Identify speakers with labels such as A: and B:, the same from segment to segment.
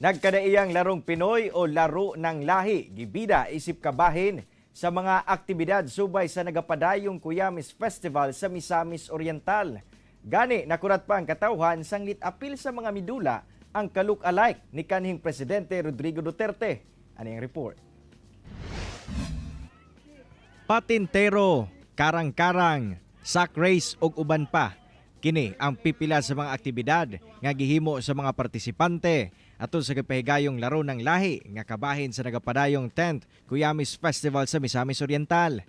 A: Nagkadaiyang Larong Pinoy o Laro ng Lahi, gibida isip kabahin sa mga aktibidad subay sa nagapadayong Kuyamis Festival sa Misamis Oriental. Gani, nakurat pa ang katawhan sanglit apil sa mga midula ang ka-look-alike ni kanhing Presidente Rodrigo Duterte. Ano yung report? Patintero, karang-karang, sack race ug uban pa. Kini ang pipila sa mga aktibidad nga gihimo sa mga partisipante atol sa gipahigayong Laro ng Lahi nga kabahin sa nagapadayong 10th Kuyamis Festival sa Misamis Oriental.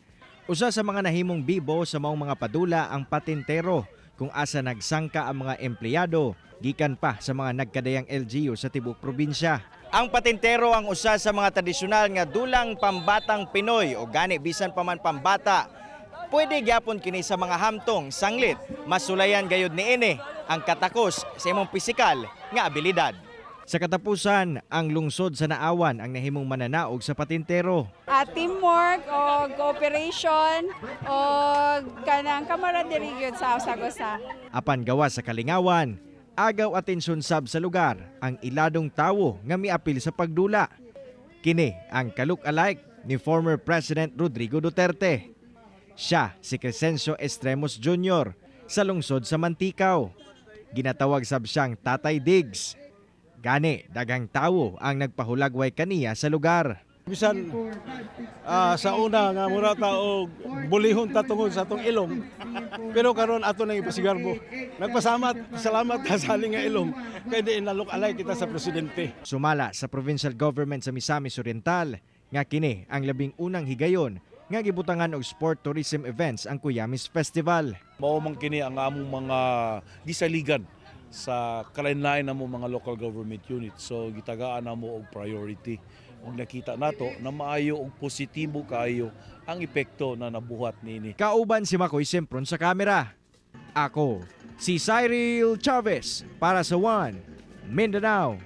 A: Usa sa mga nahimong bibo sa maong mga padula ang patintero, kung asa nagsangka ang mga empleyado gikan pa sa mga nagkadayang LGU sa tibuok probinsya. Ang patintero ang usa sa mga tradisyonal nga dulang pambatang Pinoy, o gani bisan pa man pambata, pwede gyapon kini sa mga hamtong sanglit masulayan gayud niini ang katakos sa imong pisikal nga abilidad. Sa katapusan, ang lungsod sa Naawan ang nahimong mananaog sa patintero.
B: Teamwork o cooperation o kanang camaraderie gyud sa usag-usa.
A: Apan gawa sa kalingawan, agaw atensyon sab sa lugar ang iladong tawo nga miapil sa pagdula. Kini ang ka-look-alike ni former President Rodrigo Duterte. Siya si Crescencio Estremos Jr. sa lungsod sa Manticao. Ginatawag sab siyang Tatay Diggs. Gani, daghang tawo ang nagpahulagway kaniya sa lugar.
C: Bisan sa una nga mura ta og bulihon ta tungod sa atong ilong, pero karon ato nang ipasigarbo. Nagpasalamat, salamat ta sa nga ilong kay di na-look alike kita sa presidente.
A: Sumala sa provincial government sa Misamis Oriental nga kini ang 11 higayon nga gibutangan og sport tourism events ang Kuyamis Festival.
D: Mao man kini ang among mga gisaligan sa kalain-lain namo mga local government unit. So gitagaan namo og priority. Ug nakita nato na maayo og positibo kaayo ang epekto na nabuhat niini.
A: Kauban si Makoy Sempron sa kamera. Ako, si Cyril Chavez para sa One Mindanao.